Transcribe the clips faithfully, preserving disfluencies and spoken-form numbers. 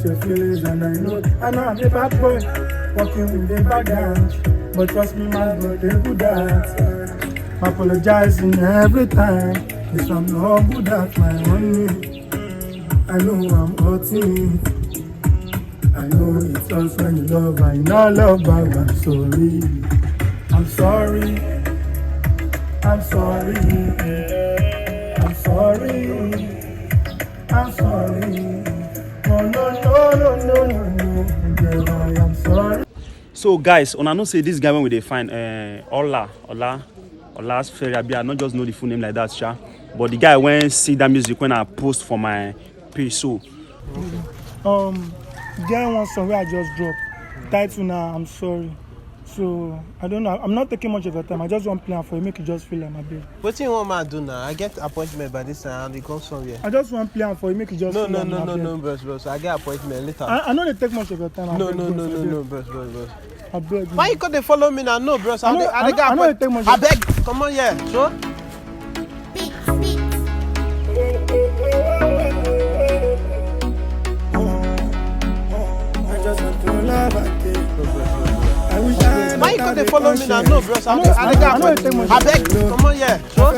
Your feelings and I know, I know I'm a bad boy, working with a bad hand, but trust me, my God, they good at apologizing every time. It's from no good at my money. I know I'm hurting. I know it's us when you love, I know love, but I'm sorry. I'm sorry. I'm sorry. I'm sorry. I'm sorry. Oh no no no no no, girl, I am sorry. So guys, una know say this guy when we dey find uh, Ola Ola Ola Sfere, abi I no just know the full name like that, sha. But the guy when see that music when I post for my page, so um, get one song where I just drop. Title now, I'm sorry. So I don't know. I'm not taking much of your time. I just want plan for you, make you just feel like my babe. Wetin you want me to do now? I get appointment by this time and you come somewhere. I just want plan for you, make you just No, feel no, like no, my no, babe. No, bros, bros. I get appointment later. I, I know they take much of your time. No, no, no, no, no, bros, bros, bros. I beg. Why you come dey follow me now? No, bros. I, I, I, I get appointment. I know they take much. I beg. Come on here. So. Why you come dey follow me now? No, bros. I, I, I, I beg. Come on here. So?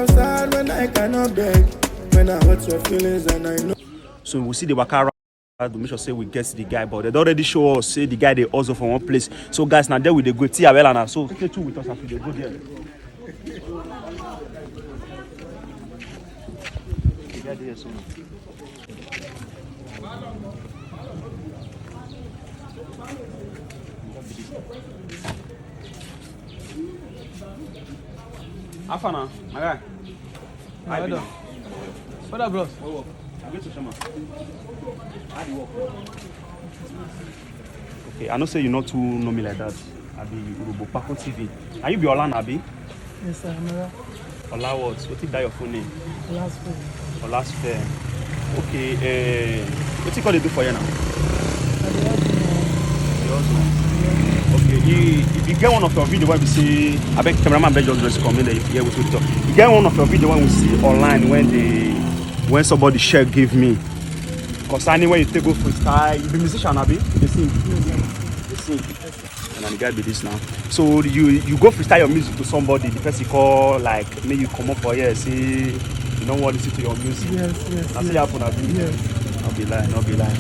When I cannot beg, when I hurt your feelings and I know. So we see the waka around to make sure say we get the guy, but they don already show us say the guy dey also for one place. So guys, now there we dey go. Tia Wella now. So stay tuned with us as we dey go there. The guy dey here so. How far now, my guy? How you be now? What up, bros? Well, well. I get to Shama. How the work? Okay, I know say you not too know me like that. I be Urubo Paco T V. Are you be Olan Abi? Yes, sir. I'm Ola. Ola what? What is that your full name? Olaspe. Olaspe. Okay, uh, what you call it do for you now? I dey work now. You also? Yeah. Okay, you, if you get one of your video where we see, I beg cameraman, beg just dress come in there, yeah, we talk. You get one of your video when we see online when they, when somebody share give me. Concerning when you take go freestyle, you be musician, abi? You dey sing? Yes, sir. You dey sing. And the guy be this now. So you you go freestyle your music to somebody, the person call like make you come up for here, say you don't want to listen to your music. Yes, yes. I see happen abi. Yes. No be lie, no be lie.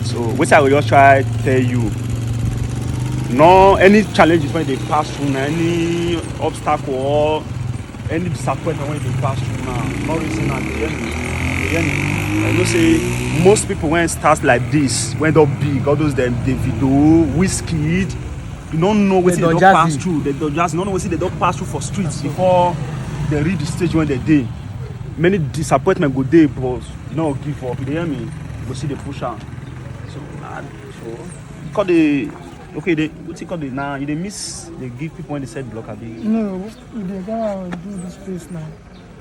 So what I will just try tell you. No, any challenges when they pass through, na any obstacle or any disappointment when they pass through now, no reason am, you hear me? You hear me? I know say most people when start like this, when they big, all those them Davido, Wizkid, you don't know what they don't pass through. They don't just, you don't know what they don't pass through for streets before they reach the stage when they dey. Many disappointment go dey, but you no give up. You dey hear me? You go see the push am. So, uh, so call the okay. They what you call the now? You dey miss. They give people when they said block abi. No, we dey go and do this place now.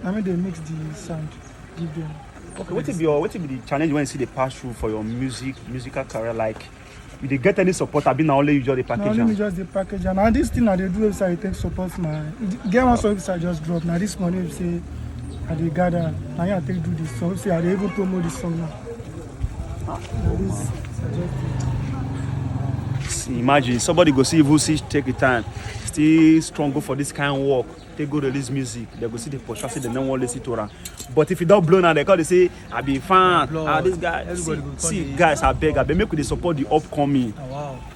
I mean they mix the sound, give them. Okay, what be your what be the challenge when you see the pass through for your music musical career like? You dey get any support? Abi na only you just dey package am? Na only me just dey package am. And this thing I dey do website take support my. Get one song I just drop. Now this money we say I dey gather. Now I take do this. So say I dey even promote this song now. Now this I just do. See, imagine somebody go see even see take the time, still struggle for this kind of work. They go release music. They go see the push. Say they no wan listen to am. But if you don't blow now, they call they say I be fan. Ah, this guy. See, guys, I beg, I beg, make we dey support the upcoming.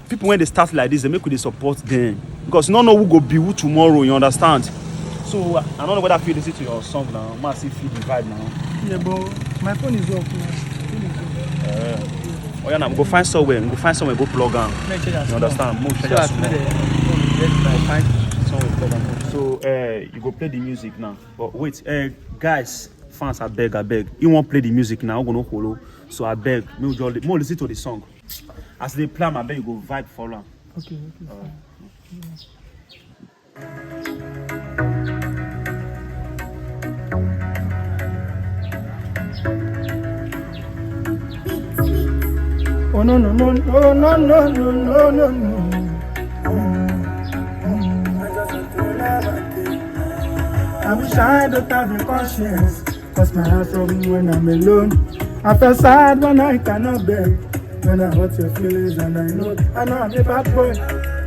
People when they start like this, they make we dey support them because you no know who go be who tomorrow. You understand? So I don't know whether I feel listen to your song now. Ma see feel the vibe now. Yeah, but my phone is off now. Phone is off. Uh, oh yeah, now go find somewhere. Go find somewhere. Go plug am. You understand? Mo check that small. Find somewhere plug am. So uh, you go play the music now. But wait, uh, guys, fans, I beg, I beg. You won't play the music now. I'm gonna follow. So I beg, me just more listen to the song. As they play, I beg you go vibe follow. Okay, okay. Uh, fine. Oh no no no no no no no no no. I wish I don't have a conscience, cause my heart trouble me when I'm alone. I feel sad when I cannot bear. When I hurt your feelings and I know, I know I'm a bad boy,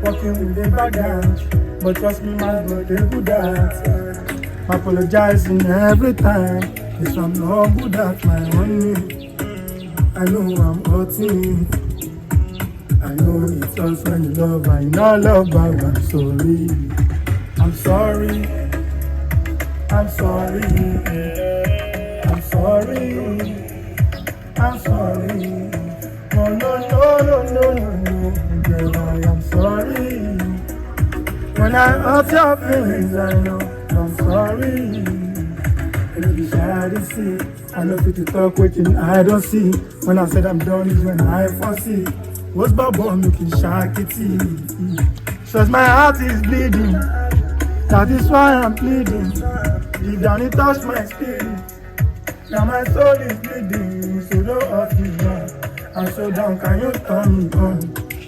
working with a bad hand. But trust me, my boy, they good at. I'm apologizing every time. It's from the humble that my money. I know I'm hurting. I know it hurts when you love and you not love, but I'm sorry. I'm sorry. I'm sorry. I'm sorry. I'm sorry. No, no, no, no, no, no, no, girl, I am sorry. When I hurt your feelings, I know I'm sorry. And if you share the sea, I know fit to talk waiting, I don't see. When I said I'm done is when I foresee. What's Bobo looking sharkity? Says my heart is bleeding. That is why I'm pleading. If Danny touch my spirit, now my soul is bleeding. So don't hurt me now. I'm so down, can you turn me on?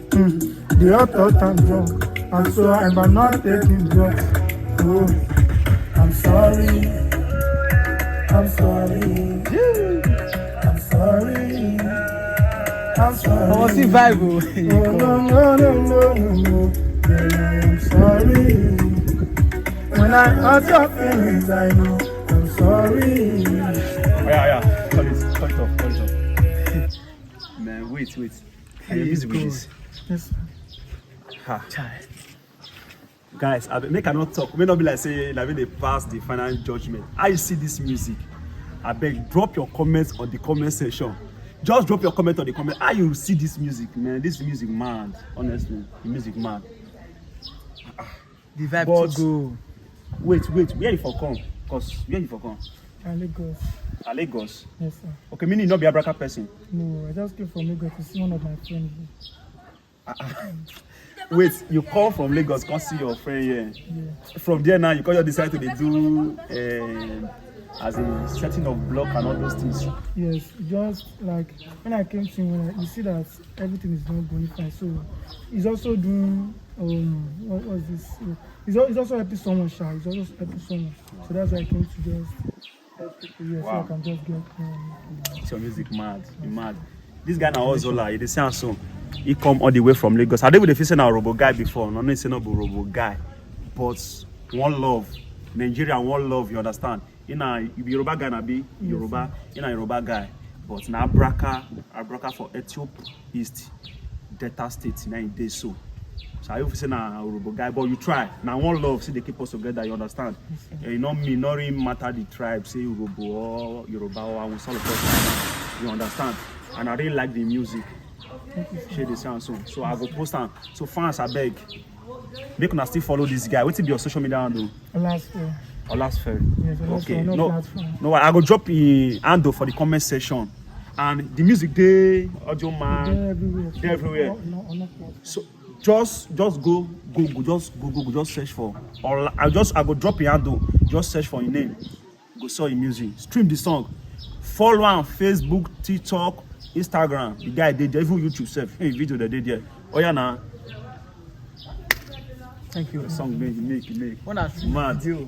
Mm. The hot, hot, I'm drunk. I'm so I'm not taking drugs. Oh, I'm sorry. I'm sorry. I'm sorry. I'm sorry. Ọmọ sí vibe o. Oh, no, no, no, no, no, no. Girl, I'm sorry. When I hurt your feelings, I know I'm sorry. Oh, yeah, yeah. Cut it, cut it off, cut it off. Man, wait, wait. Can you please with this? Yes, Ha. Guys, I, make I not talk. May not be like say na we dey pass the final judgment. How you see this music? I beg, drop your comments on the comment section. Just drop your comment on the comment. How you see this music, man? This music mad, honestly. The music mad. The vibe But- to go. Wait, wait, where you for come? Cause where you for come? I Lagos. Na Lagos. Yes, sir. Okay, meaning you not be Abraka person. No, I just came from Lagos to see one of my friends. Wait, you come from Lagos, come see your friend here. Yeah. From there now, you come here decide to dey do um, as a setting of block and all those things. Yes, just like when I came to him, when I, you see that everything is not going fine. So he's also doing um what was this? He's, al- he's also helping someone, sha. He's also helping someone. So that's why I came to just help people here so I Wow. Can just get um, It's your music mad, you mad. This guy na hustler, you dey see am so. He come all the way from Lagos. I don't even dey feel say na Robo guy before. No, no, say no be Robo guy. But one love, Nigeria, one love. You understand? You na you be Yoruba guy, na be Yoruba. You na Yoruba guy, but na Abraka, Abraka for Ethiopia East, Delta State. Na him dey so. So I feel say na Yoruba guy, but you try. Na one love, see they keep us together. You understand? Eh, you know me, not really matter the tribe, say Yoruba or Yoruba or Hausa or something. You understand? And I really like the music. Share the sound so. So I go post am. So fans, I beg. Make una still follow this guy. Wetin be your social media handle? Last year. Olasfere. Yes, Olasfere, Okay. no No, platform. no, I go drop him handle for the comment section. And the music dey Audio Mack. They're everywhere. They're everywhere. No, no, no platform. So just just go Google, just go Google, just search for. Or I just I go drop him handle. Just search for him name. Go saw him music. Stream the song. Follow am Facebook, TikTok, Instagram. The guy dey there, even YouTube sef. Hey, video dey dey there. Oh yeah, na. Thank you. Song make make make. When I Mad. Video.